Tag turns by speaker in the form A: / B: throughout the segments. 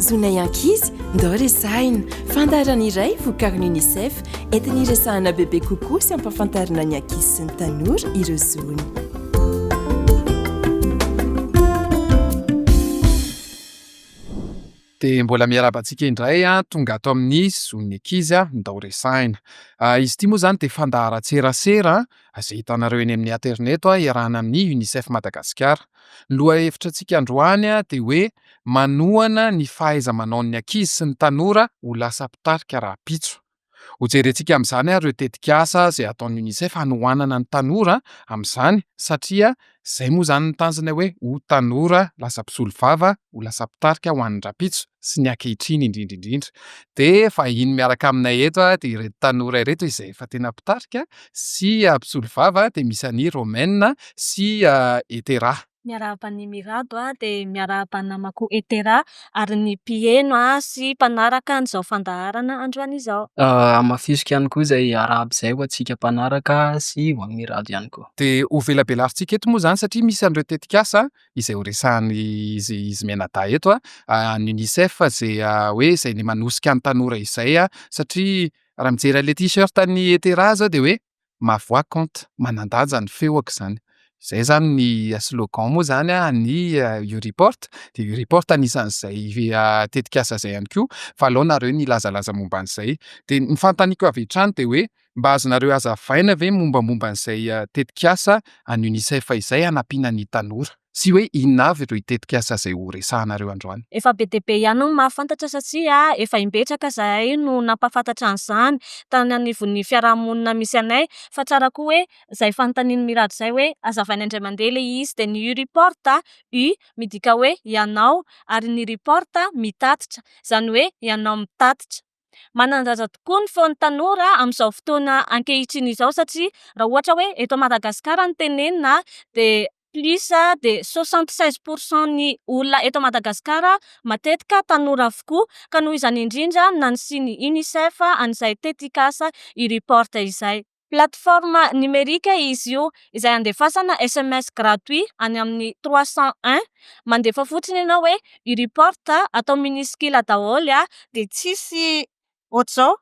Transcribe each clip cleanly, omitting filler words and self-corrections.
A: Zonay ankizy, ndao resahina! Fandaharana iray vokarin'ny UNICEF entina hiresahana bebe kokoa sy hampahafantarina ny ankizy sy ny tanora ireo zony.
B: Dia mbola miarahaba antsika indray tonga ato amin'ny Zon'ny ankizy ndao resahina. Izy ity moa izany dia fandaharan-tserasera izay hitanareo eny amin'ny aterineto iarahana amin'ny UNICEF Madagasikara. Ny lohahevitra antsika androany dia hoe manohana ny fahaiza-manaon'ny ankizy sy ny tanora ho lasa mpitarika rahampitso. Hojerentsika amin'izany ary ireo tetikasa izay ataon'ny UNICEF hanohanana ny tanora amin'izany satria izay moa izany ny tanjona hoe ho tanora lasa mpisolovava, ho lasa mpitarika ho an'ny rahampitso sy ny ankehitriny indrindra indrindra. Dia vahiny miaraka aminay eto dia ireto tanora ireto izay efa tena mpitarika sy mpisolovava dia misy an'i Romaine sy Etera.
C: Miarahaba an'i Mirado dia miarahaba ny namako Etera ary ny mpiheno sy mpanaraka an'izao fandaharana androany izao.
D: Hamafisiko ihany koa izay arahaba izay ho antsika mpanaraka sy ho an'i Mirado ihany koa.
B: Dia ho velabelarintsika eto moa izany satria misy an'ireo tetikasa izay ho resahan'izy izy mianadahy eto, an'ny UNICEF izay hoe izay ny manosika ny tanora izay satria raha mijery an'ilay t-shirt an'i Etera izao dia hoe ma voix compte, manan-danja ny feoko izany. Izay izany ny slogan moa izany an'ny U-Report, dia U-Report anisan'izay tetikasa izay ihany koa, fa aleo nareo ny hilazalaza momba an'izay. Dia ny fanontaniako avy hatrany dia hoe mba azonareo hazavaina ve ny mombamomba an'izay tetikasa an'ny UNICEF izay hanampiana ny tanora? Sy hoe inona avy ireo tetikasa izay ho resahanareo androany?
C: Efa be dia be ihany no mahafantatra satria efa imbetsaka izahay no nampahafantatra an'izany tany anivon'ny fiarahamonina misy anay fa tsara koa hoe izay fanontanian'i Mirado izay hoe hazavaina indray mandeha ilay izy dia ny U-report, U midika hoe ianao ary ny report mitatitra, izany hoe ianao mitatitra. Manan-danja tokoa ny feon'ny tanora amin'izao fotoana ankehitriny izao satria raha ohatra hoe eto Madagasikara no tenenina dia plus dia 76 pour cent ny olona eto Madagasikara matetika tanora avokoa ka noho izany indrindra no nanisian'ny UNICEF an'izay tetikasa U-Report izay. Plateforme numérique izy io izay andefasana sms gratuit any amin'ny 301. Mandefa fotsiny ianao hoe U-Report atao minuscule daholo dia tsisy ohatr'izao,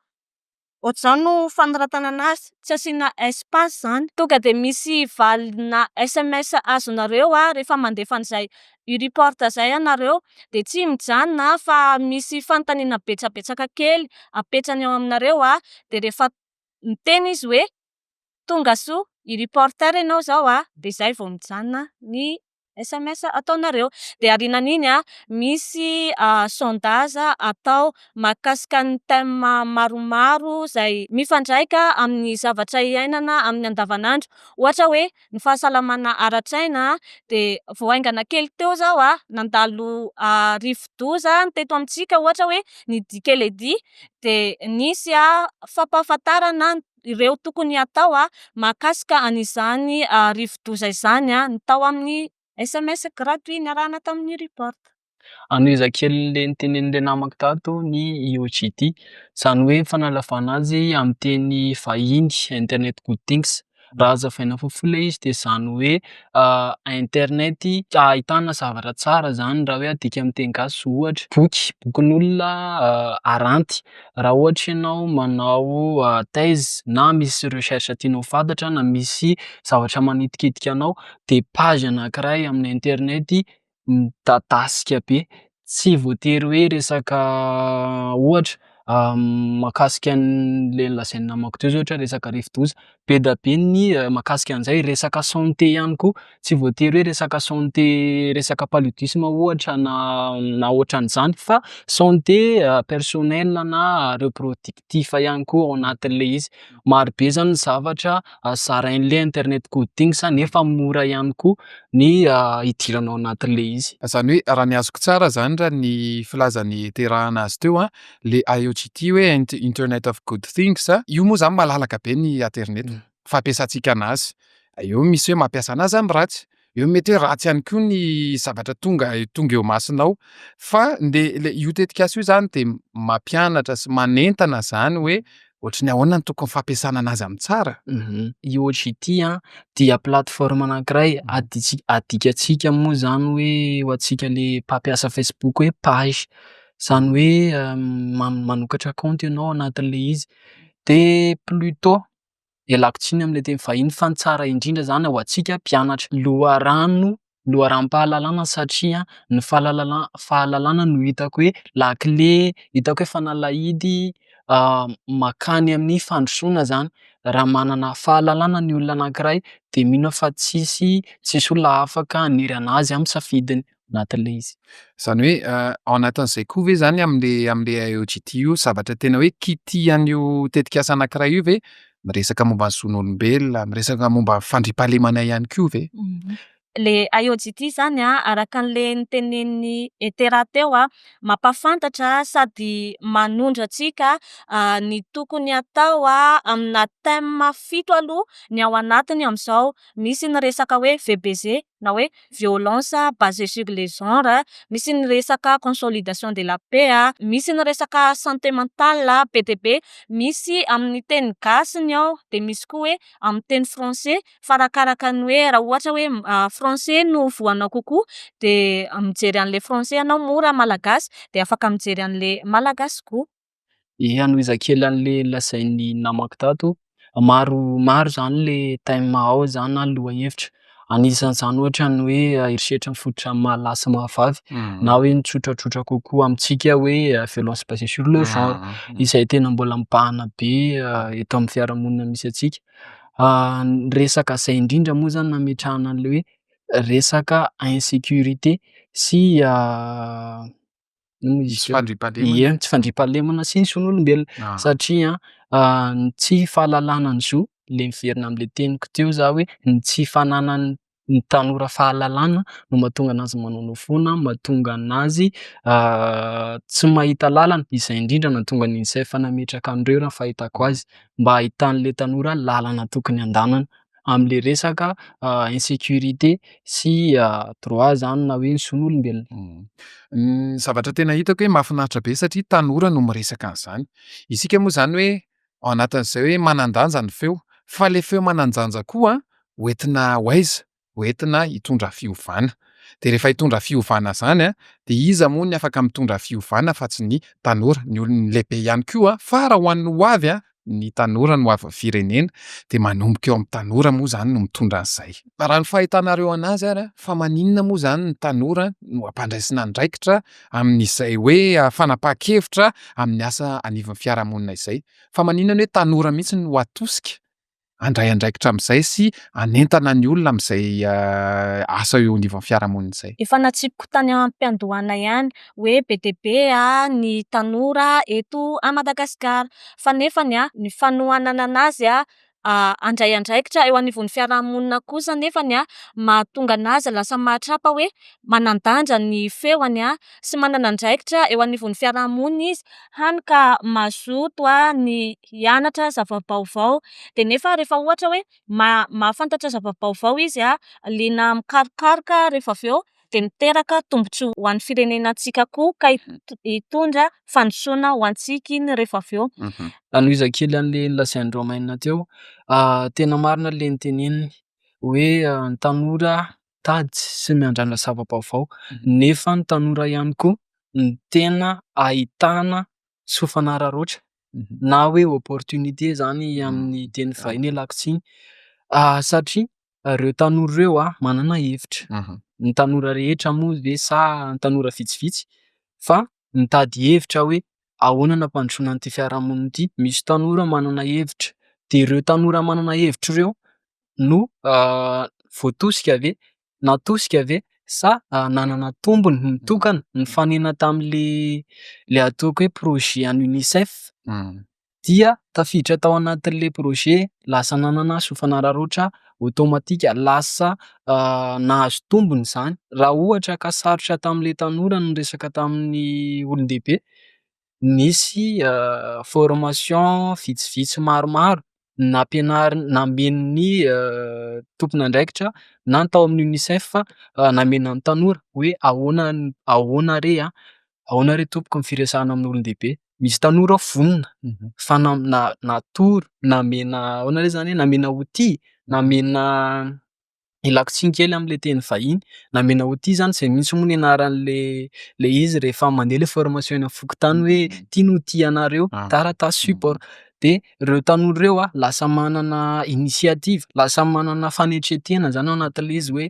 C: ohatr'izao no fanoratana anazy, tsy asiana espace izany. Tonga dia misy valina sms azonareo rehefa mandefa an'izay U-Report izay ianareo dia tsy mijanona fa misy fanontaniana betsabetsaka kely apetrany ao aminareo dia rehefa miteny izy hoe tonga soa i-reporter ianao izao dia izay vao mijanona ny sms ataonareo. Dia aorianan'iny misy sondage atao mahakasika ny thème maromaro izay mifandraika amin'ny zavatra iainana amin'ny andavanandro. Ohatra hoe ny fahasalamana ara-tsaina dia vao haingana kely teo izao nandalo rivodoza teto amintsika ohatra hoe ny Dikeledi dia nisy fampahafantarana ireo tokony hatao mahakasika an'izany rivodoza izany ny tao amin'ny sms gratuit niarahana tamin'ny report.
D: Hanohiza kely le notenenin'le namako tato ny IOGT, izany hoe fanalavana azy amin'ny teny vahiny internet good things. Raha hazavaina fohifohy ilay izy dia izany hoe internet ahitana zavatra tsara izany raha hoe adika amin'ny teny gasy ohatra boky, bokin'olona aranty. Raha ohatra ianao manao thèse na misy recherche tianao ho fantatra na misy zavatra manitikitika anao dia page anankiray amin'ny internet midadasika be, tsy voatery hoe resaka ohatra mahakasika an'le nolazain'ny namako teo zao ohatra resaka rivodoza, be dia be ny mahakasika an'izay, resaka santé ihany koa, tsy voatery hoe resaka santé resaka paludisme ohatra na na ohatran'izany fa santé personnel na reproductif ihany koa ao anatin'le izy. Maro be zany ny zavatra zarain'le internet good things nefa mora ihany koa ny hidirana ao anatin'le izy.
B: Izany hoe raha ny azoko tsara izany raha ny filazan'i Terahana azy teo an, le IoGT hoe Internet of Good Things, io moa izany malalaka be ny aterineto fampiasantsika anazy, eo misy hoe mampiasa anazy amin'ny ratsy, eo mety hoe ratsy ihany koa ny zavatra tonga tonga eo imasonao fa le le io tetikasa io izany dia mampianatra sy manentana izany hoe ohatry ny ahoana no tokony fampiasana anazy amin'ny tsara.
D: IoGT an dia plateforme anankiray aditsi- adikantsika moa zany hoe ho antsika le mpampiasa Facebook hoe page. Izany hoe manokatra kaonty ianao anatin'ilay izy de plutôt ialako tsiny am'le teny vahiny fa ny tsara indrindra zany ho antsika mpianatra. Loharano loharanom-pahalalana satria ny fahalalana no hitako hoe lakile, hitako hoe fanalahidy mankany amin'ny fandrosoana zany. Raha manana fahalalana ny olona anankiray de mino aho fa tsisy tsisy olona afaka hanery anazy am'safidiny anatin'le izy.
B: Zany hoe ao anatin'izay koa ve zany am'le IOGT io zavatra tena hoe kitihan'io tetikasa anankiray io ve miresaka momba ny zon'olombelona, miresaka momba ny fandriampahalemana ihany koa ve?
C: Le IOGT zany a, araka an'le notenenin'i Etera teo a, mampahafantatra sady manondro antsika ny tokony atao a amina thème 7 aloha ny ao anatiny amin'izao. Misy ny resaka hoe VBG na hoe violence basée sur le genre, misy ny resaka consolidation de la paix a, misy ny resaka santé mentale be dia be, misy amin'ny teny gasy ny ao de misy koa hoe amin'ny teny français fa arakaraka ny hoe raha ohatra hoe français no voanao kokoa de mijery an'le français ianao moa raha malagasy de afaka mijery an'le malagasy koa.
D: Ie, hanohiza kely an'le lazain'ny namako tato, maro maro zany le thème ao zany na lohahevitra, anisan'izany ohatra ny hoe herisetra mifototra amin'ny maha lahy sy maha vavy na hoe ny tsotratrotra kokoa amintsika hoe violence basée sur le genre izay tena mbola mibahana be eto amin'ny fiarahamonina misy antsika. Ny resaka zay indrindra moa zany nametrahana an'le hoe resaka insécurité sy ino izy
B: Tsy
D: teo?
B: fandriampahalemana.
D: Ie, tsy fandriampahalemana sy ny zon'olombelona satria ny tsy fahalalana ny zo le miverina am'le teniko teo za hoe ny tsy fananan'ny tanora fahalalana no mahatonga anazy manaonao foana, mahatonga anazy tsy mahita lalana, izay indrindra nahatonga ny UNICEF nametraka an'ireo raha ny fahitako azy mba ahitan'le tanora lalana tokony andehanana am'le resaka insécurité sy droit zany na hoe ny zon'olombelona.
B: Ny zavatra tena hitako hoe mahafinaritra be satria tanora no miresaka an'izany. Isika moa zany hoe ao anatin'izay hoe manan-danja ny feo fa le feo manan-danja koa hoentina ho aiza? Hoentina hitondra fiovana. De rehefa hitondra fiovana zany a de iza moa ny afaka mitondra fiovana fa tsy ny tanora, ny olona lehibe ihany koa fa raha ho an'ny ho avy a ny tanora no ho avin'ny firenena de manomboka eo amin'ny tanora moa zany no mitondra an'izay. Raha ny fahitanareo anazy ary a fa maninona moa zany ny tanora no ampandraisina andraikitra amin'izay hoe fanapahan-kevitra amin'ny asa anivon'ny fiarahamonina izay? Fa maninona ny hoe tanora mihitsy no atosika handray andraikitra amin'izay sy hanentana ny olona amin'izay asa eo anivon'ny fiarahamonina izay?
C: Efa natsipiko tany am-piandohana ihany hoe be dia be a ny tanora eto a Madagasikara fa nefany a ny fanohanana anazy a handray andraikitra eo anivon'ny fiarahamonina kosa nefany a mahatonga anazy lasa mahatsapa hoe manan-danja ny feony a sy manana andraikitra eo anivon'ny fiarahamonina izy hany ka mazoto a ny hianatra zava-baovao de nefa rehefa ohatra hoe mahafantatra zava-baovao izy a liana mikarokaroka rehefa avy eo de miteraka tombontsoa ho an'ny firenenantsika koa ka hitondra fandrosoana ho antsika iny rehefa avy eo.
D: Hanohiza kely an'le nolazain'i Romaine teo, tena marina le noteneniny hoe ny tanora tady sy miandrandra zava-baovao nefa ny tanora ihany koa no tena ahitana soa fanararaotra na hoe opportunité zany amin'ny teny vahiny ialako tsiny satria ireo tanora ireo a manana hevitra, ny tanora rehetra moa ve sa ny tanora vitsivitsy fa mitady hevitra hoe ahoana no hampandrosoana an'ity fiarahamonina ity, misy tanora manana hevitra de ireo tanora manana hevitra ireo no voatosika ve, natosika ve sa nanana tombony nitokana nifanena tam'le le ataoko hoe projet an'ny UNICEF dia tafiditra tao anatin'le projet lasa nanana soa fanararaotra automatique lasa nahazo tombony zany. Raha ohatra ka sarotra tam'le tanora ny niresaka tamin'ny olon-dehibe, nisy formation vitsivitsy maromaro nampianarina namen'ny tompon'andraikitra na ny tao amin'ny UNICEF namena ny tanora hoe ahoana ahoana re a ahoana re tompoko ny firesahana amin'ny olon-dehibe. Misy tanora vonona fa natoro namena ahoana re zany namena outil namena Ialako tsiny kely amin'ilay teny vahiny, namena outil zany izay mihitsy moa ny anaran'le le izy rehefa mandeha le formation eny amin'ny fokontany hoe ity no outil anareo, taratasy support. De reo tanora reo a lasa manana initiative, lasa manana fanetren-tena zany ao anatin'le izy hoe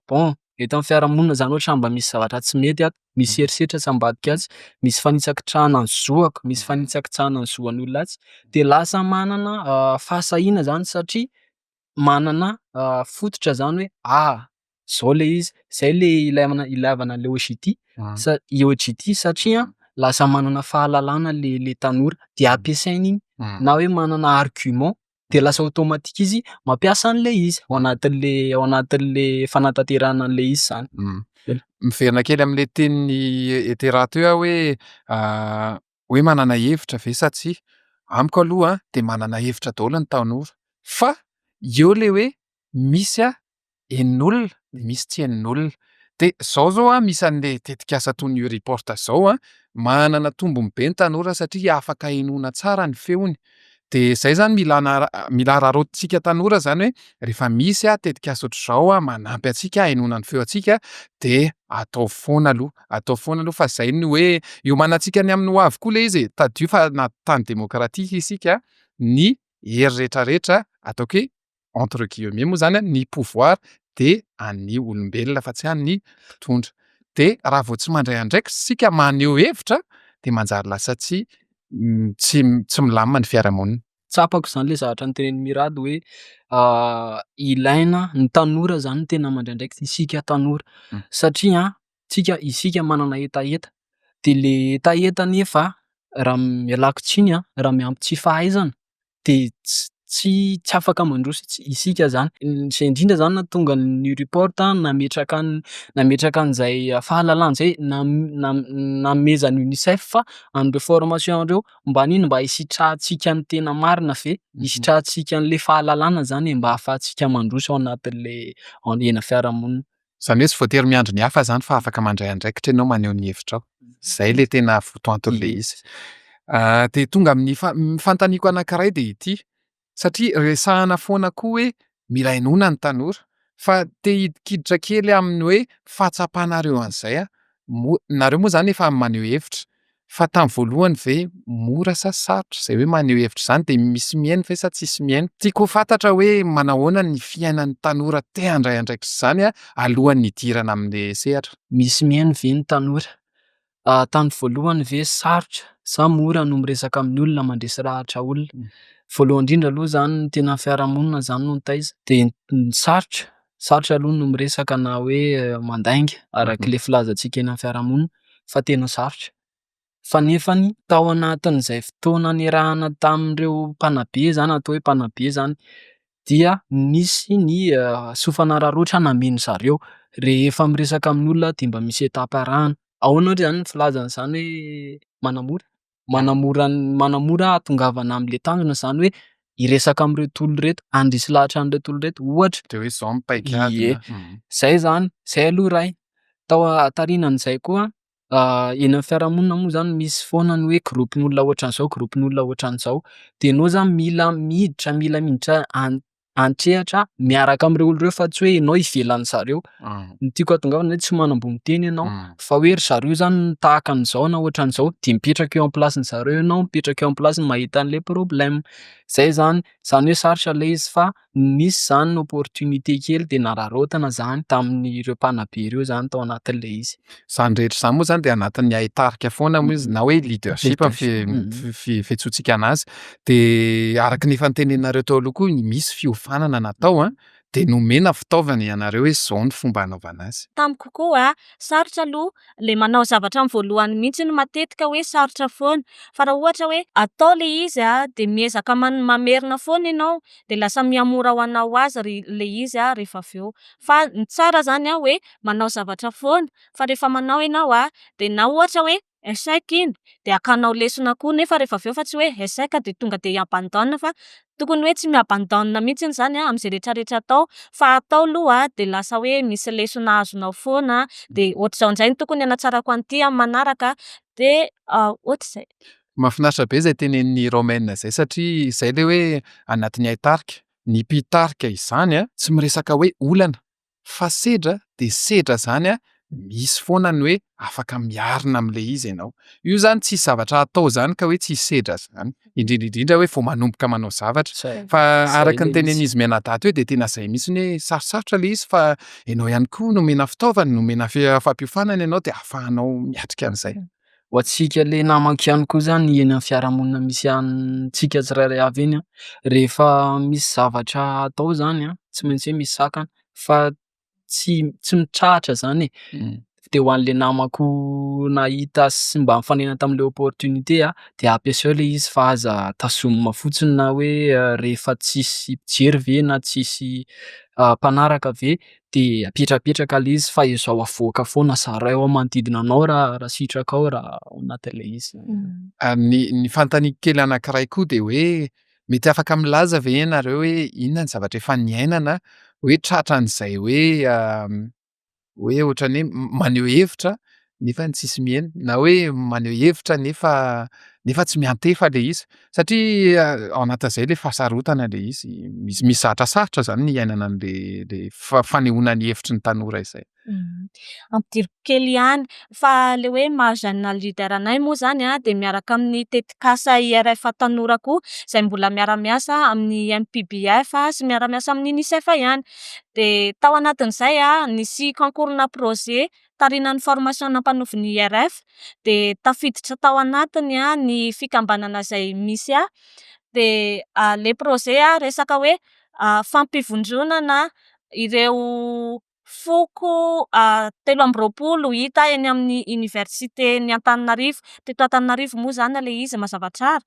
D: bon eto amin'ny fiarahamonina zany ohatra mba misy zavatra tsy mety ato, misy herisetra atsy ambadika atsy, misy fanitsakitsahana ny zoako, misy fanitsakitsahana ny zoan'olona atsy de lasa manana fahasahiana zany satria manana fototra zany hoe ah zao le izy, zay le ilaivana ilaivana an'le OJT sa- IOJT satria lasa manana fahalalana le le tanora de ampiasainy iny na hoe manana argument de lasa automatique izy mampiasa an'le izy ao anatin'le ao anatin'le fanatanterahana an'le izy zany.
B: Miverina kely amin'le tenin'i Etera teo aho hoe hoe manana hevitra ve sa tsia? Amiko aloha dia manana hevitra daholo ny tanora fa eo le hoe misy henon'olona dia misy tsy henon'olona. Dia izao izao an, misy an'le tetikasa toy ny U-Report izao an, manana tombony be ny tanora satria afaka henoina tsara ny feony. Dia izay izany mila ana- mila araraotintsika tanora izany hoe rehefa misy tetikasa ohatr'izao manampy antsika henoina ny feontsika dia atao foana aloha, atao foana aloha fa izay no hoe iomanantsika ny amin'ny ho avy koa ilay izy e. Tadidio fa anaty tany demokratika isika, ny hery rehetrarehetra ataoko hoe entre guillemets moa zany ny pouvoir de an'ny olombelona fa tsy an'ny mpitondra. De raha vao tsy mandray andraikitra isika maneho hevitra de manjary lasa tsy tsy tsy milamina ny fiarahamonina.
D: Tsapako zany le zavatra notenenin'i Mirado hoe ilaina ny tanora zany no tena mandray andraikitra, isika tanora satria tsika isika manana hetaheta de le hetaheta nefa raha ialako tsiny an, raha miampy tsy fahaizana de tsy tsy tsy afaka mandroso isika zany. Zay indrindra zany nahatonga ny U-Report nametraka an- nametraka an'izay fahalalana zay nam- nanomezan'ny UNICEF an'ireo formation reo mba an'ino mba hisitrahantsika ny tena marina ve, hisitrahantsika an'le fahalalana zany e mba ahafahantsika mandroso ao anatin'le ena fiarahamonina.
B: Izany hoe tsy voatery miandry ny hafa izany fa afaka mandray andraikitra ianao maneho ny hevitrao. Izay ilay tena votoanton'ilay izy. Dia tonga amin'ny fa- fanontaniako anankiray dia ity, satria resahana foana koa hoe mila henoina ny tanora, fa te hidikiditra kely amin'ny hoe fahatsapanareo an'izay aho. Moa nareo moa izany efa maneho hevitra fa tamin'ny voalohany ve mora sa sarotra izay hoe maneho hevitra izany dia misy mihaino ve sa tsisy mihaino? Tiako ho fantatra hoe manahoana ny fiainan'ny tanora te handray andraikitra izany alohan'ny hidirana amin'ilay sehatra.
D: Misy mihaino ve ny tanora? Tamin'ny voalohany ve sarotra sa mora no miresaka amin'ny olona mandresy lahatra olona? Voalohany indrindra aloha zany ny tena fiarahamonina zany no nitaiza de ny sarotra, sarotra aloha no miresaka na hoe mandainga arak'le filazantsika eny amin'ny fiarahamonina fa tena sarotra. Fa nefany tao anatin'izay fotoana niarahana tamin'ireo mpanabe zany atao hoe mpanabe zany dia nisy ny soa fanararaotra nameno zareo rehefa miresaka amin'olona de mba misy étape arahana. Ahoana ohatra zany ny filazana an'izany hoe manamora? Manamora manamora hahatongavana am'le tanjona zany hoe hiresaka amin'ireto olona ireto, handresy lahatra an'ireto olona ireto ohatra.
B: De hoe izao ny paikady.
D: Ie, zay zany, zay aloha iray. Tao taorianan'izay koa eny amin'ny fiarahamonina moa zany misy foana ny hoe groupe-n'olona ohatran'izao, groupe-n'olona ohatran'izao de anao zany mila miditra mila miditra an- an-tsehatra miaraka amin'ireo olona ireo fa tsy hoe ianao ivelan'ny zareo. Ny tiako hahatongavana hoe tsy manambony tena ianao fa hoe ry zareo zany no tahaka an'izao na ohatran'izao de mipetraka eo am-plasin'ny zareo ianao, mipetraka eo am-plasiny mahita an'le problème. Zay zany, zany hoe sarotra le izy fa nisy zany opportunité kely de nararaotina zany tamin'ireo mpanabe ireo zany tao anatin'le izy.
B: Izany rehetra izany moa zany de anatin'ny haitarika foana moa izy na hoe leadership fiantsoantsika anazy. De araka ny efa noteneninareo teo aloha koa misy fiofanana natao an, de nomena fitaovana ianareo hoe izao ny fomba hanaovana azy.
C: Tamiko koa sarotra aloha le manao zavatra amin'ny voalohany mihitsy no matetika hoe sarotra foana fa raha ohatra hoe atao le izy a de miezaka mamerina foana ianao de lasa mihamora ho anao ho azy le izy a rehefa avy eo. Fa ny tsara zany a hoe manao zavatra foana fa rehefa manao ianao a de na ohatra hoe échec iny de akanao lesona koa nefa rehefa avy eo fa tsy hoe échec de tonga de hi-abandonne fa tokony hoe tsy mi-abandonne mihitsy zany a amin'izay rehetrarehetra atao fa atao aloha de lasa hoe misy lesona azonao foana de ohatr'izao indray no tokony hanatsarako an'ity amin'ny manaraka de ohatr'izay.
B: Mahafinaritra be izay tenenin'i Romaine izay satria izay le hoe anatin'ny haitarika. Ny mpitarika izany a, tsy miresaka hoe olana fa sedra dia sedra izany a, misy foana ny hoe afaka miarina amin'ilay izy ianao. Io izany tsisy zavatra atao izany ka hoe tsisy sedra izany, indrindra indrindra hoe vao manomboka manao zavatra. Fa araka ny tenenin'izy mianadahy teo dia tena izay mihitsy hoe sarotsarotra ilay izy fa ianao ihany koa nomena fitaovana, nomena fampiofanana ianao dia ahafahanao miatrika an'izay.
D: Ho antsika le namako ihany koa zany eny amin'ny fiarahamonina misy antsika tsirairay avy eny an, rehefa misy zavatra atao zany an, tsy maintsy hoe misy sakana fa tsy tsy mitrahatra zany e. De ho an'le namako nahita sy mba nifanena tam'le opportunité a de ampiasao le izy fa aza tazomina fotsiny na hoe rehefa tsisy mpijery ve na tsisy mpanaraka ve de apetrapetraka le izy fa ezao avoaka foana zarao manodidina anao raha raha sitrakao raha ao anatin'le izy.
B: Ny ny fanontaniako kely anankiray koa de hoe mety afaka milaza ve ianareo hoe inona ny zavatra efa niainana hoe tratran'izay hoe hoe ohatran'ny hoe maneho hevitra nefa tsisy miheno na hoe maneho hevitra nefa nefa tsy miantefa le izy satria ao anatin'izay le fahasarotana le izy, misy misy zavatra sarotra zany ny iainana an'le le fanehoana ny hevitry ny tanora izay.
C: Ampidiriko kely ihany fa le hoe maha jeune leader anay moa zany a de miaraka amin'ny tetikasa IRF tanora koa izay mbola miara-miasa amin'ny MPBF sy miara-miasa amin'ny UNICEF ihany. De tao anatin'izay a nisy concours-na projet tarinan'ny formation nampanaovin'ny IRF de tafiditra tao anatiny a ny fikambanana izay misy ahy. De le projet a resaka hoe fampivondronana ireo foko 23 hita eny amin'ny université-n'ny Antananarivo. Teto Antananarivo moa zany le izy mazava tsara.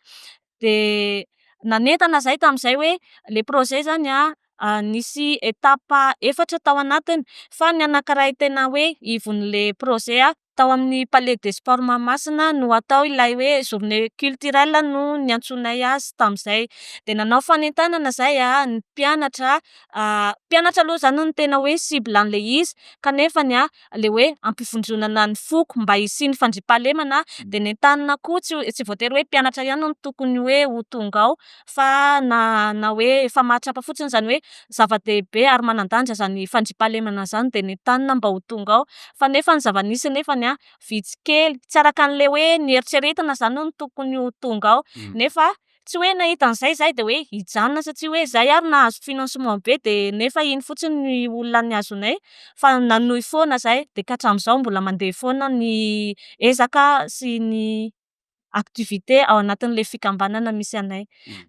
C: De nanentana zahay tamin'izay hoe le projet zany a nisy étape efatra tao anatiny fa ny anankiray tena hoe ivon'le projet a tao amin'ny palais des sports Mahamasina no atao ilay hoe journée culturelle no niantsonay azy tamin'izay. De nanao fanentanana zahay a ny mpianatra, mpianatra aloha zany no tena hoe cible an'le izy kanefany a le hoe ampivondronana ny foko mba hisian'ny fandriampahalemana de nentanina koa tsy voatery hoe mpianatra ihany no tokony hoe ho tonga ao fa na hoe efa mahatsapa fotsiny zany hoe zava-dehibe ary manan-danja zany fandriampahalemana zany de nentanina mba ho tonga ao fa nefa ny zava-nisy nefany a vitsy kely tsy araka an'le hoe nieritreretina zany no tokony ho tonga ao nefa tsy hoe nahita an'izay zahay de hoe hijanona satria hoe zahay ary nahazo financement be de nefa iny fotsiny ny olona niazonay fa nanohy foana zahay de ka hatramin'izao mbola mandeha foana ny ezaka sy ny activité ao anatin'le fikambanana misy anay.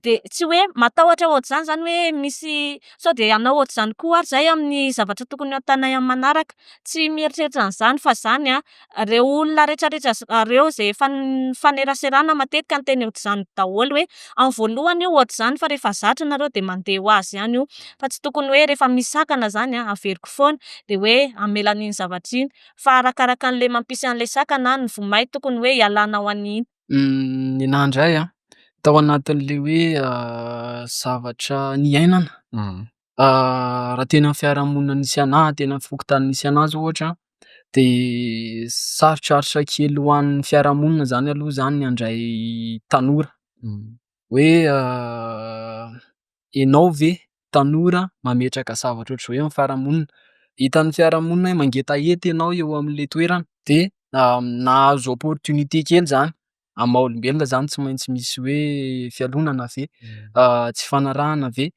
C: De tsy hoe matahotra ohatr'izany zany hoe misy sao de hanao ohatr'izany koa ary zahay amin'ny zavatra tokony hataonay amin'ny manaraka, tsy mieritreritra an'izany fa zany a reo olona rehetrarehetra reo zay efa nifaneraserana matetika niteny ohatr'izany daholo hoe amin'ny voalohany io ohatr'izany fa rehefa zatra nareo de mandeha ho azy ihany io fa tsy tokony hoe rehefa misy sakana zany a averiko foana de hoe hamela an'iny zavatra iny fa arakaraka an'le mampisy an'le sakana ny vomay tokony hoe hialanao an'iny.
D: Ny anahy indray a, tao anatin'le hoe zavatra niainana raha tena fiarahamonina nisy anahy, tena fokontany nisy anahy zao ohatra de sarotsarotra kely ho an'ny fiarahamonina zany aloha zany ny handray tanora hoe ianao ve tanora mametraka zavatra ohatr'izao eo am'fiarahamonina, hitan'ny fiarahamonina hoe mangetaheta ianao eo am'le toerana de nahazo opportunité kely zany amin'ny maha olombelona zany tsy maintsy misy hoe fialonana ve, tsy fifanarahana ve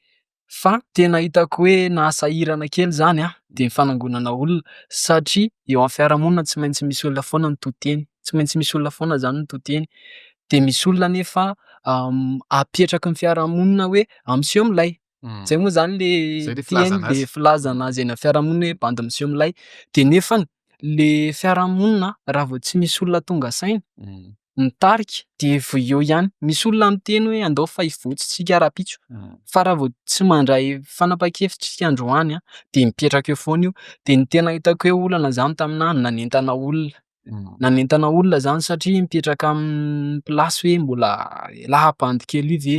D: fa tena hitako hoe nahasahirana kely zany a de ny fanangonana olona satria eo am'fiarahamonina tsy maintsy misy olona foana ny to teny, tsy maintsy misy olona foana zany ny to teny de misy olona nefa apetraky ny fiarahamonina hoe miseho milay, zay moa zany le
B: Zay le
D: teny
B: filazana
D: le
B: azy.
D: filazana azy eny am'fiarahamonina hoe bandy miseho milay de nefany le fiarahamonina raha vao tsy misy olona tonga saina mitarika de efa eo ihany, misy olona miteny hoe andao fa hivotsy tsika rahampitso fa raha vao tsy mandray fanapahan-kevitra isika androany a de mipetraka eo foana io de ny tena hitako hoe olana zany taminahy nanentana olona. Nanentana olona zany satria mipetraka amin'ny place hoe mbola elah bandy kely io ve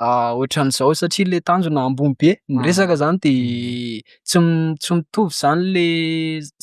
D: ohatran'izao satria le tanjona ambony be miresaka zany de tsy tsy mitovy zany le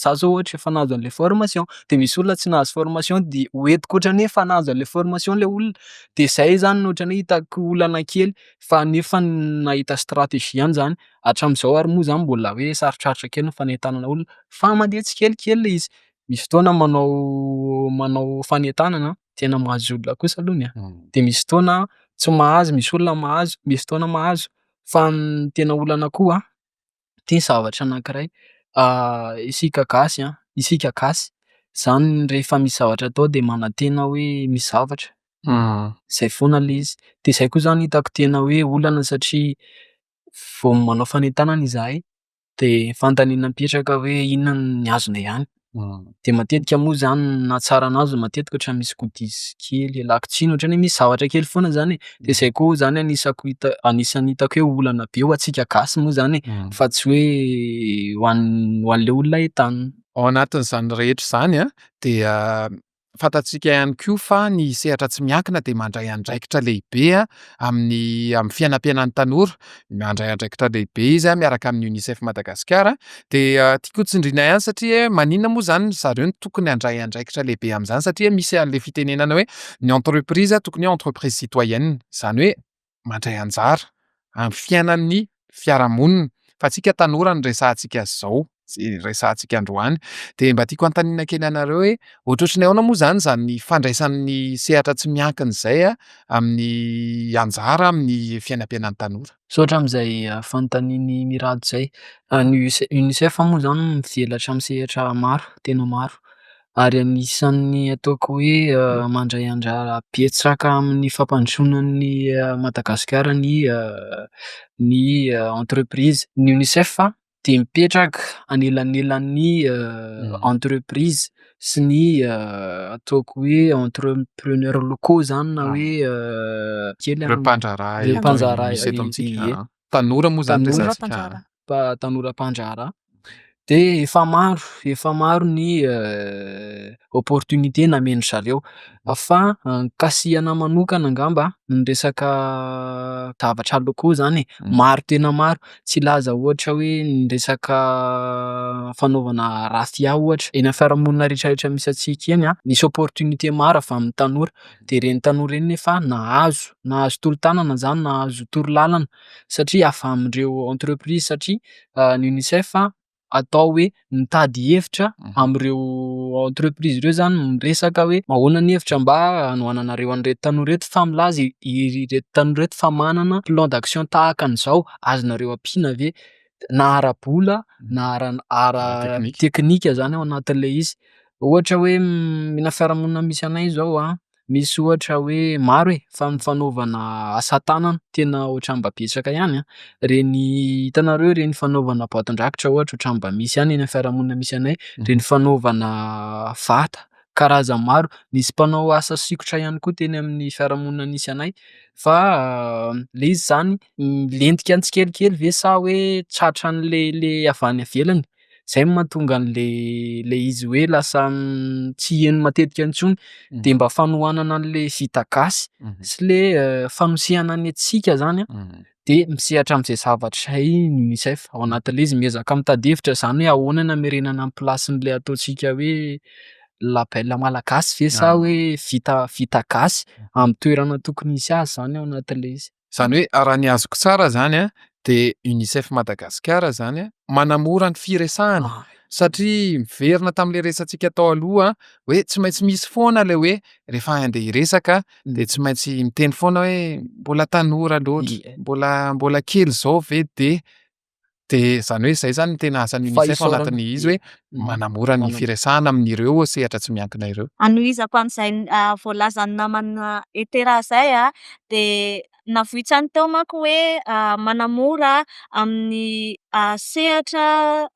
D: za zao ohatra efa nahazo an'le formation de misy olona tsy nahazo formation de hoentiko ohatran'ny hoe efa nahazo an'le formation le olona de zay zany no ohatran'ny hoe hitako olana kely fa nefa nahita stratégie ihany zany hatramin'izao ary moa zany mbola hoe sarotsarotra kely ny fanentanana olona fa mandeha tsikelikely le izy. Misy fotoana manao fanentanana tena mahazo olona kosa alohany e de misy fotoana tsy mahazo, misy olona mahazo, misy fotoana mahazo fa ny tena olana koa ty zavatra anankiray isika gasy a isika gasy zany rehefa misy zavatra atao de manantena hoe misy zavatra zay foana le izy de zay koa zany hitako tena hoe olana satria vao manao fanentanana izahay de fanontaniana mipetraka hoe inona ny azonay any de matetika moa zany ny nahatsara anazy matetika ohatran'ny misy goodies kely ialako tsiny ohatran'ny hoe misy zavatra kely foana zany e de zay koa zany anisako hita anisan'ny hitako hoe olana be ho antsika gasy moa zany e fa tsy hoe ho an'ny ho an'le olona entanina.
B: Ao anatin'izany rehetra izany a dia fantatsika ihany koa fa ny sehatra tsy miankina dia mandray andraikitra lehibe amin'ny amin'ny fiainam-piainan'ny tanora. Mandray andraikitra lehibe izy miaraka amin'ny UNICEF Madagasikara. Dia tiako hotsindriana ihany satria hoe maninona moa izany zareo no tokony handray andraikitra lehibe amin'izany satria misy an'ilay fitenenana hoe ny entreprise tokony hoe entreprise citoyenne, izany hoe mandray anjara amin'ny fiainan'ny fiarahamonina fa antsika tanora no resahantsika zao, zay resahantsika androany. De mba tiako hanontaniana kely anareo hoe ohatrohatry ny ahoana moa zany zany fandraisan'ny sehatra tsy miankina izay a amin'ny anjara amin'ny fiainam-piainan'ny tanora?
D: Misaotra amin'izay fanontanian'i Mirado izay. Ny UNICEF moa zany mivelatra amin'ny sehatra maro, tena maro. Ary anisan'ny ataoko hoe mandray anjara betsaka amin'ny fampandrosoana an'i Madagasikara ny ny entreprise. Ny UNICEF dia mipetraka anelanelan'ny entreprise sy ny ataoko hoe entrepreneurs locaux zany na hoe kely
B: Ireo mpandraharaha
D: ireo
B: eto
D: mpandraharaha
B: misy eto amintsika.
D: ie.
B: Tanora moa zany
D: Tanora.
B: resahantsika.
D: Tanora mpandraharaha. De efa maro, efa maro ny opportunité nomen-dry zareo fa kasihana manokana angamba ny resaka zavatra locaux zany e, maro tena maro tsy hilaza ohatra hoe ny resaka fanaovana raffia ohatra eny amin'ny fiarahamonina rehetrarehetra misy antsika eny a, misy opportunité maro avy amin'ny tanora de ireny tanora ireny nefa nahazo nahazo tolo-tanana zany nahazo toro-lalana satria avy amin'ireo entreprise satria ny UNICEF atao hoe mitady hevitra amin'ireo entreprise ireo zany miresaka hoe ahoana ny hevitra mba hanohananareo an'ireto tanora ireto fa milaza ireto tanora ireto fa manana plan d'action tahaka an'izao azonareo ampiana ve na ara-bola na ara- ara-teknika zany ao anatin'ilay izy. Ohatra hoe na fiarahamonina misy anay zao a, misy ohatra hoe maro e fa ny fanaovana asa tanana tena ohatran'ny mba betsaka ihany a, reny hitanareo reny fanaovana boatin-drakitra ohatra ohatran'ny mba misy ihany eny amin'ny fiarahamonina misy anay, reny fanaovana vata karazany maro, nisy mpanao asa sikotra ihany koa teny amin'ny fiarahamonina nisy anay fa le izy zany milentika tsikelikely ve sa hoe tratran'le le avy any ivelany zay no mahatonga an'le le izy hoe lasa tsy heno matetika intsony de mba fanohanana an'le vita gasy sy le fanosehana ny antsika zany a de misehatra am'zay zavatra zay ny UNICEF ao anatin'le izy miezaka mitady hevitra zany hoe ahoana no hamerenana ny placen'le ataontsika hoe label malagasy ve sa hoe vita gasy amin'ny toerana tokony hisy azy zany ao anatin'le izy.
B: Zany hoe raha ny azoko tsara zany a de UNICEF Madagasikara zany a manamora ny firesahana satria miverina tamin'le resatsika tao aloha hoe tsy maintsy misy foana le hoe rehefa andeha hiresaka de tsy maintsy miteny foana hoe mbola tanora loatra, mbola kely zao ve de de zany hoe zay zany no tena asan'ny UNICEF ao anatin'ny izy hoe manamora ny firesahana amin'ireo sehatra tsy miankina ireo.
C: Anohizako an'izay voalazan'ny namana Etera zay a de navoitsany teo manko hoe manamora amin'ny sehatra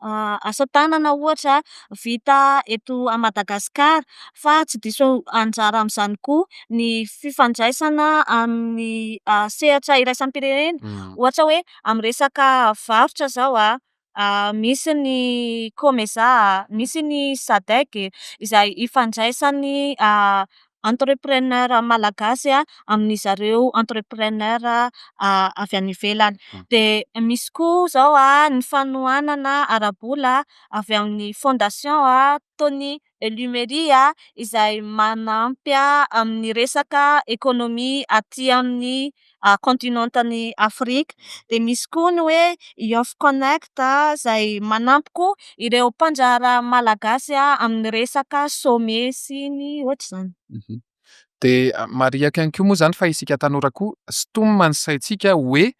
C: asa tanana ohatra vita eto a Madagasikara fa tsy diso anjara amin'izany koa ny fifandraisana amin'ny sehatra iraisam-pirenena ohatra hoe amin'ny resaka varotra zao a. Misy ny COMESA, misy ny SADC izay ifandraisan'ny entrepreneur malagasy amin'izareo entrepreneur avy any ivelany. Dia misy koa zao ny fanohanana ara-bola avy amin'ny fondation Tony Elumeri izay manampy amin'ny resaka ekônomia aty amin'ny kontinantan'i Afrika. Dia misy koa ny hoe Youth Connect izay manampy koa ireo mpandraharaha malagasy amin'ny resaka sommet sy ny ohatr'izany.
B: Dia marihako ihany koa moa izany fa isika tanora koa sintomina ny saintsika hoe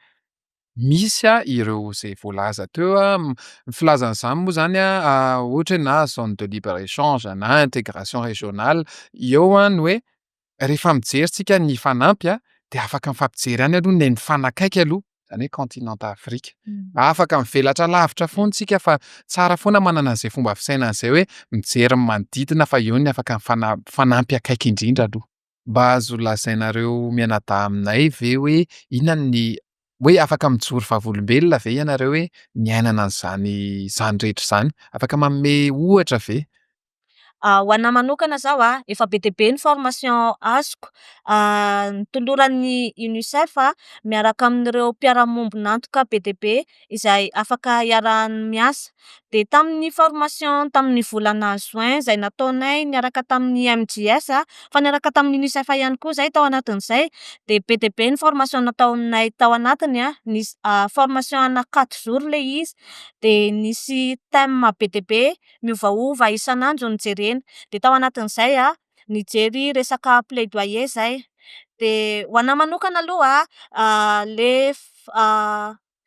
B: misy ireo izay voalaza teo, ny filazana izany moa izany ohatra hoe na zone de libre échange na intégration régionale, eo ny hoe rehefa mijery tsika ny hifanampy dia afaka mifampijery ihany aloha ny mifanakaiky aloha, izany hoe continent Afrika. Afaka mivelatra lavitra foana tsika fa tsara foana manana an'izay fomba fisainana izay hoe mijery ny manodidina fa eo ny afaka mifanampy akaiky indrindra aloha. Mba azo lazainareo mianadahy aminay ve hoe inona ny hoe afaka mijoro vavolombelona ve ianareo hoe niainana an'izany izany rehetra izany? Afaka manome ohatra ve?
C: Ho anahy manokana zao a, efa be dia be ny formation azoko notoloran'ny UNICEF miaraka amin'ireo mpiara-miombon'antoka be dia be izay afaka iarahany miasa. Dia tamin'ny formation tamin'ny volana juin izay nataonay niaraka tamin'ny MJS fa niaraka tamin'ny UNICEF ihany koa zahay tao anatin'izay dia be dia be ny formation nataonay tao anatiny a, nisy formation ana quatre jours ilay izy dia nisy thème be dia be miovaova isan'andro no jerena dia tao anatin'izay a nijery resaka plaidoyer zahay dia ho anahy manokana aloha le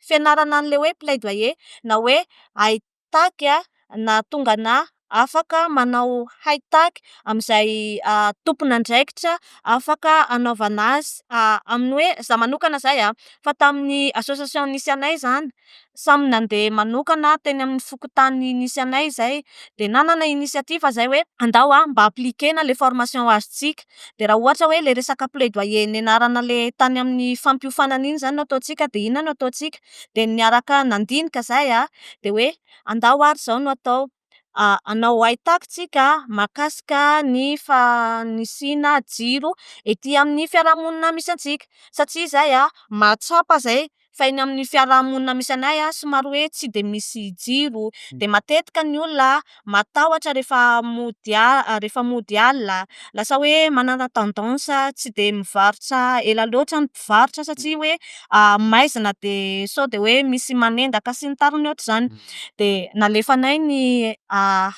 C: fianarana an'ilay hoe plaidoyer na hoe haitaky nahatonga anahy afaka manao haitaky amin'izay tompon'andraikitra afaka hanaovana azy amin'ny hoe za manokana zay a fa tamin'ny association nisy anay zany samy nandeha manokana teny amin'ny fokontany nisy anay zay de nanana initiative zay hoe andao a mba appliquer-na le formation azontsika de raha ohatra hoe le resaka plaidoyer nianarana le tany amin'ny fampiofanana iny zany no ataontsika de inona no ataontsika de niaraka nandinika zay a de hoe andao ary zao no atao hanao haitaky tsika mahakasika ny fanisiana jiro ety amin'ny fiarahamonina misy antsika satria zay a mahatsapa zay fa eny amin'ny fiarahamonina misy anay a somary hoe tsy de misy jiro de matetika ny olona matahotra rehefa mody a- rehefa mody alina lasa hoe manana tendance tsy de mivarotra ela loatra ny mpivarotra satria hoe maizina de sao de hoe misy manendaka sy ny tariny ohatr'izany de nalefanay ny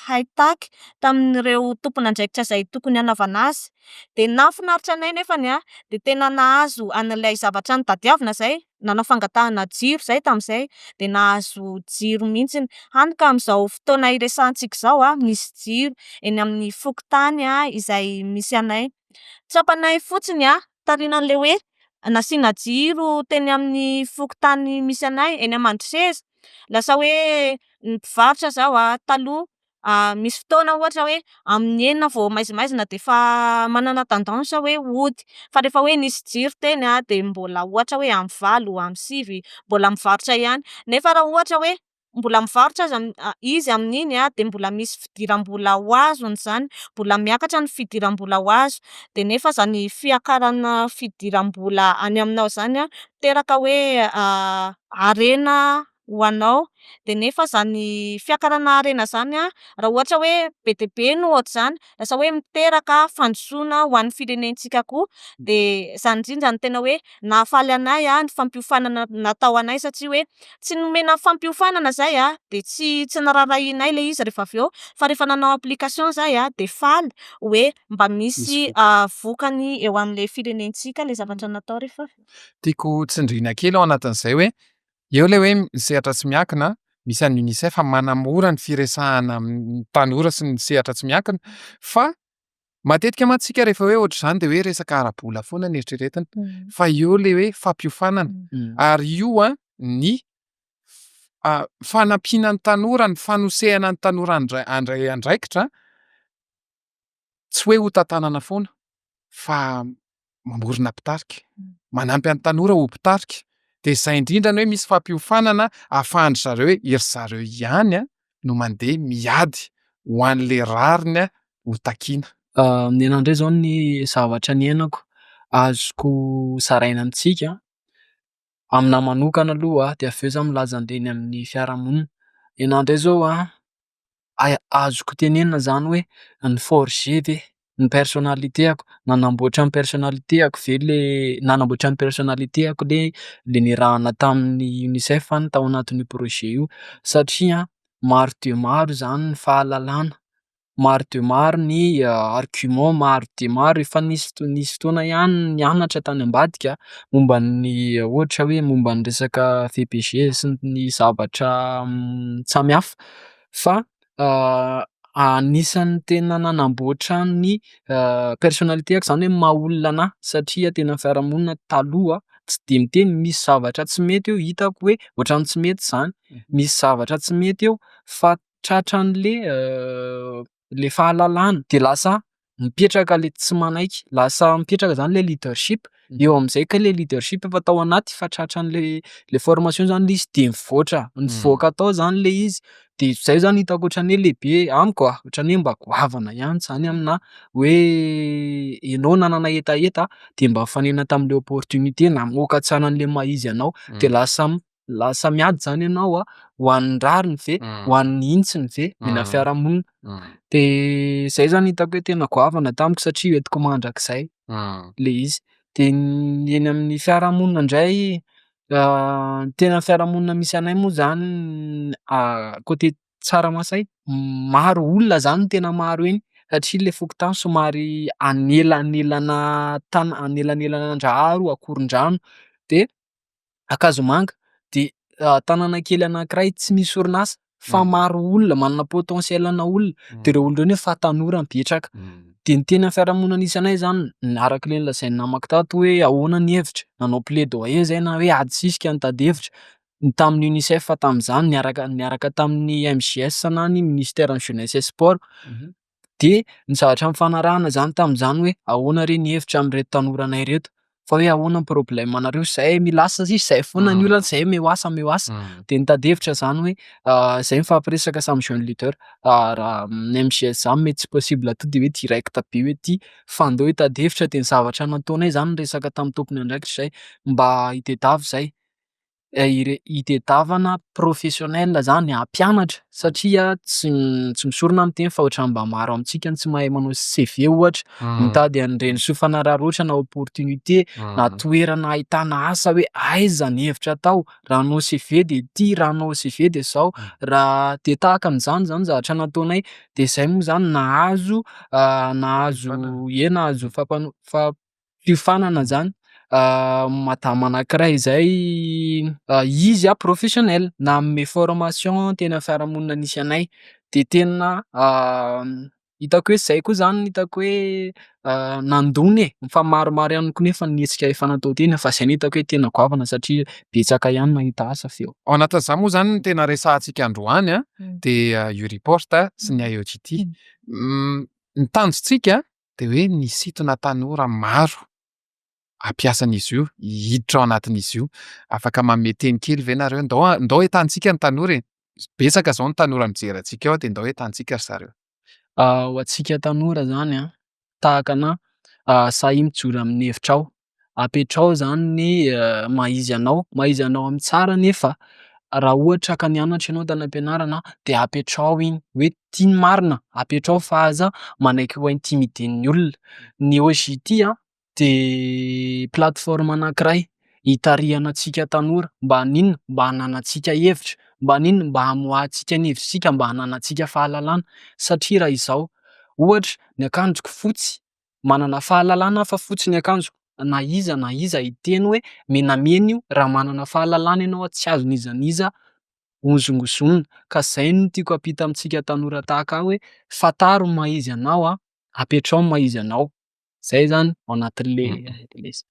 C: haitaky tamin'ireo tompon'andraikitra izay tokony hanaovana azy de nahafinaritra anay nefany a de tena nahazo an'ilay zavatra notadiavina zay nanao fangatahana jiro zay tamin'izay de nahazo jiro mihitsiny hany ka amin'izao fotoana iresahantsika izao a misy jiro eny amin'ny fokontany a izay misy anay. Tsapanay fotsiny a taorianan'le hoe nasiana jiro teny amin'ny fokontany misy anay eny Amandroseza lasa hoe ny mpivarotra zao a taloha misy fotoana ohatra hoe amin'ny enina vao maizimaizina de efa manana tendance hoe hody fa rehefa hoe nisy jiro teny a de mbola ohatra hoe amin'ny valo amin'ny sivy mbola mivarotra ihany nefa raha ohatra hoe mbola mivarotra aza izy amin'iny a de mbola misy fidiram-bola ho azony zany mbola miakatra ny fidiram-bola ho azo de nefa zany fiakarana fidiram-bola any aminao zany a miteraka hoe harena ho anao de nefa zany fiakarana harena zany a raha ohatra hoe be dia be no ohatr'izany lasa hoe miteraka fandrosoana ho an'ny firenentsika koa de zany indrindra no tena hoe nahafaly anay a ny fampiofanana natao anay satria hoe tsy nomena fampiofanana zay a de tsy tsy naraharahianay le izy rehefa avy eo fa rehefa nanao application zay a de faly hoe mba misy vokany eo amin'le firenentsika le zavatra natao rehefa avy eo.
B: Tiako tsindriana kely ao anatin'izay hoe eo ilay hoe ny sehatra tsy miankina misy an'ny UNICEF manamora ny firesahana amin'ny tanora sy ny sehatra tsy miankina fa matetika mantsy isika rehefa hoe ohatr'izany de hoe resaka ara-bola foana ny eritreretina fa eo ilay hoe fampiofanana ary io a ny fanampiana ny tanora, ny fanosehana ny tanora handray andraikitra tsy hoe ho tantanana foana fa mamorona mpitarika, manampy an'ny tanora ho mpitarika. Dia izay indrindra ny hoe misy fampiofanana ahafahan-dry zareo hoe iry zareo ihany no mandeha miady ho an'ilay rariny ho takiana.
D: Ny anahy indray izao ny zavatra niainako azoko zaraina amintsika, aminahy manokana aloha dia avy eo zaho milaza an'ireny amin'ny fiarahamonina. Ny anahy indray izao an, azoko tenenina izany hoe ni-forger ve ny personnalité-ako, nanamboatra ny personnalité-ako ve le nanamboatra ny personnalité-ako le le niarahana tamin'ny UNICEF tao anatin'io projet io satria maro dia maro izany ny fahalalana, maro dia maro ny argument, maro dia maro efa nisy nisy fotoana ihany nianatra tany ambadika momba ny ohatra hoe momba ny resaka VBG sy ny zavatra samihafa fa anisan'ny tena nanamboatra ny personnalité-ako izany hoe maha olona anahy satria tena fiarahamonina taloha tsy de miteny misy zavatra tsy mety eo hitako hoe ohatran'ny tsy mety izany, misy zavatra tsy mety eo fa tratran'le le fahalalana de lasa mipetraka le tsy manaiky, lasa mipetraka zany le leadership, eo am'zay kay le leadership efa tao anaty fa tratran'le le formation zany le izy de mivoatra, mivoaka tao zany le izy de zay zany hitako ohatran'ny hoe lehibe amiko a, ohatran'ny hoe mba goavana ihany zany aminahy hoe ianao nanana hetaheta de mba nifanena tam'le opportunité namoaka tsara an'le maha izy anao de lasa miady zany ianao a ho an'ny rariny ve, ho an'ny hintsiny ve eny am'fiarahamonina. De zay zany hitako hoe tena goavana tamiko satria hoentiko mandrakizay le izy. De ny eny amin'ny fiarahamonina indray tena fiarahamonina misy anay moa zany côté Tsaramasay maro olona zany no tena maro eny satria le fokontany somary anelanelana tana- anelanelana Andraharo, Ankorondrano de Ankazomanga de tanàna kely anankiray tsy misy orinasa fa maro olona manana potentiel-na olona de reo olona reo nefa tanora mipetraka. De ny tena fiarahamonina nisy anay zany araka le nolazain'ny namako tato hoe ahoana ny hevitra, nanao plaidoyer zay na hoe ady sisika nitady hevitra tamin'ny UNICEF tam'zany niaraka tamin'ny MJS na ny ministère ny jeunesse et sport de ny zavatra nifanarahana zany tam'zany hoe ahoana re ny hevitra amin'ireto tanoranay reto fa hoe ahoana ny problème anareo zay mila asa izy zay foana ny olana zay omeo asa omeo asa de nitady hevitra zany hoe zay mifampiresaka samy jeune leader raha amin'ny MJS zany mety tsy possible to de hoe direct be hoe ty fa andao hitady hevitra de ny zavatra nataonay zany niresaka tamin'ny tompon'andraikitra zay mba hitadiava zay hitadiavana professionnel zany hampianatra satria tsy misorona miteny fa ohatran'ny mba maro amintsika ny tsy mahay manao CV ohatra, mitady an'ireny soa fanararaotra na opportunité na toerana ahitana asa hoe aiza ny hevitra atao, raha hanao CV de ty, raha hanao CV de zao, raha de tahaka an'izany zany zavatra nataonay de zay moa zany nahazo nahazo ie nahazo fampano- fampiofanana zany madama anankiray zay izy a professionnel nanome formation tena fiarahamonina nisy anay de tena hitako hoe zay koa zany hitako hoe nandona e fa maromaro ihany koa nefa ny hetsika efa natao teny fa zay no hitako hoe tena goavana satria betsaka ihany nahita asa avy eo.
B: Ao anatin'izany moa zany ny tena resahantsika androany a de U-Report sy ny IOGT. Ny tanjontsika de hoe nisintona tanora maro hampiasa an'izy io, hiditra ao anatin'izy io. Afaka manome teny kely ve nareo? Ndao entanintsika ny tanora e! Betsaka zao ny tanora mijery antsika ao de ndao entanintsika ry zareo.
D: Ho antsika tanora zany a tahaka anahy sahia mijoro amin'ny hevitrao, apetrao zany ny maha izy anao, maha izy anao amin'ny tsara nefa raha ohatra ka nianatra ianao tany am-pianarana de apetrao iny hoe ty ny marina apetrao fa aza manaiky ho intimider-n'ny olona. Ny OJT a de plateforme anankiray hitarihana antsika tanora mba haninona? Mba hananantsika hevitra, mba haninona? Mba hamoahantsika ny hevitsika, mba hananantsika fahalalana satria raha izao ohatra ny akanjoko fotsy manana fahalalana aho fa fotsy ny akanjoko na iza na iza hiteny hoe menamena io raha manana fahalalana ianao tsy azon'iza n'iza hozongozonina ka zay no tiako hampita amintsika tanora tahaka ahy hoe fantaro ny maha izy anao a, apetrao ny maha izy anao, zay zany ao anatin'le le izy.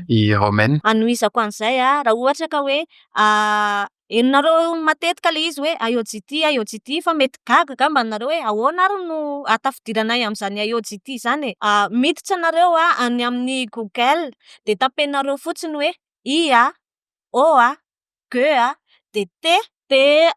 B: I Romaine.
C: Anohizako an'izay a raha ohatra ka hoe henonareo matetika le izy hoe IOGT IOGT fa mety gaga angamba nareo hoe ahoana ary no ahatafidiranay amin'izany IOGT zany e. Miditra nareo a any amin'ny Google de tapenareo fotsiny hoe IA. O a, G a, de T de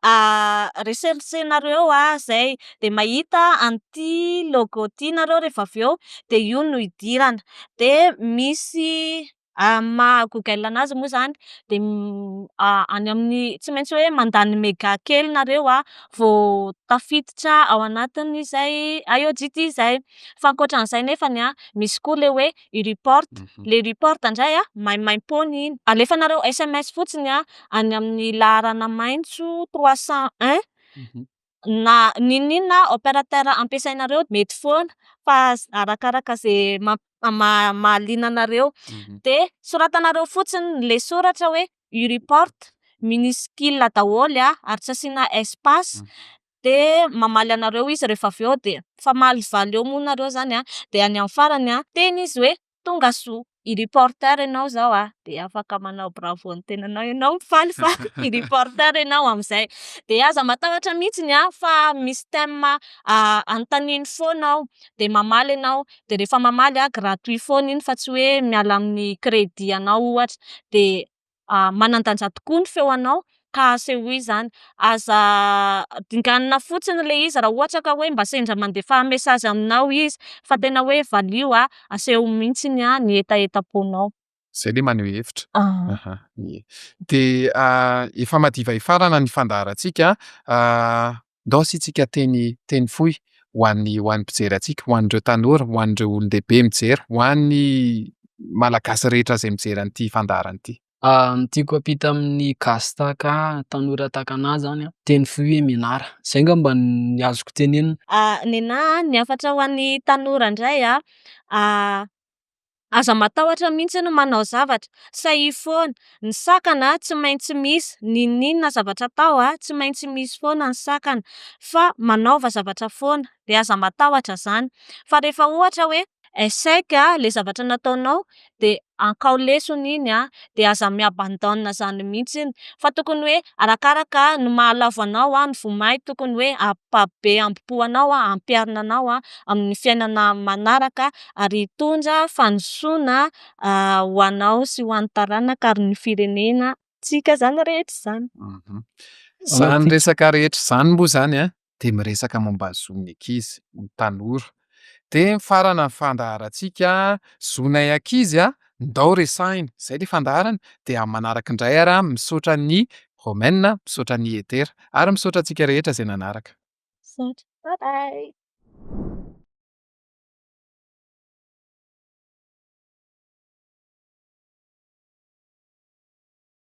C: recherche-nareo zay de mahita an'ity logo ty nareo rehefa avy eo de io no idirana de misy amin'ny maha Google anazy moa zany de any amin'ny tsy maintsy hoe mandany mega kely nareo a vao tafiditra ao anatin'izay IOGT zay. Fa ankoatran'izay nefany a misy koa le hoe i-report, le report ndray a maimaimpoana iny, alefanareo SMS fotsiny a any amin'ny laharana maitso 301 na n'inon'inona opérateur ampiasainareo mety foana fa arakaraka ze mamp- ma- mahaliana anareo de soratanareo fotsiny le soratra hoe i-report minuscule daholo a ary tsy asiana espace de mamaly anareo izy rehefa avy eo de mifamalivaly eo moa nareo zany a de any amin'ny farany a miteny izy hoe tonga soa i-reporter ianao zao a de afaka manao bravo ny tenanao ianao mifaly fa i-reporter ianao am'zay de aza matahotra mihitsiny a fa misy thème anontaniany foana ao de mamaly ianao de rehefa mamaly a gratuit foana iny fa tsy hoe miala amin'ny crédit anao ohatra de manan-danja tokoa ny feo anao ka asehoy zany, aza dinganina fotsiny le izy raha ohatra ka hoe mba sendra mandefa message aminao izy fa tena hoe valio a aseho mihitsiny a ny hetahetam-ponao.
B: Zay le maneho hevitra. Aha, ie. De efa madiva hifarana ny fandaharantsika ndao asiantsika teny teny fohy ho an'ny mpijery antsika, ho an'ireo tanora, ho an'ireo olon-dehibe mijery, ho an'ny Malagasy rehetra izay mijery an'ity fandaharana ity.
D: Ny tiako ampita amin'ny gasy tahaka tanora tahaka anahy zany a, teny fohy hoe mianara, zay ngamba ny azoko tenenina.
C: Nenaha ny hafatra ho an'ny tanora ndray a aza matahotra mihitsy ny manao zavatra, sahia foana, ny sakana tsy maintsy misy, n'inon'inona zavatra atao a tsy maintsy misy foana ny sakana fa manaova zavatra foana de aza matahotra zany fa rehefa ohatra hoe échec le zavatra nataonao de akao lesona iny a de aza mi-abandonne zany mihitsiny fa tokony hoe arakaraka ny mahalavo anao a ny vomay tokony hoe ampabe ambo-po anao a ampiharina anao a amin'ny fiainana manaraka ary hitondra fandrosoana ho anao sy ho an'ny taranaka ary ny firenena tsika zany rehetra zany.
B: Zany resaka rehetra zany moa zany a de miresaka momba ny zon'ny ankizy, ny tanora. De mifarana ny fandaharantsika zonay ankizy a ndao resahina, zay le fandaharana de amin'ny manaraka indray ary a misaotra ny Romaine, misaotra ny Etera ary misaotra antsika rehetra izay nanaraka.
C: Misaotra, bye bye.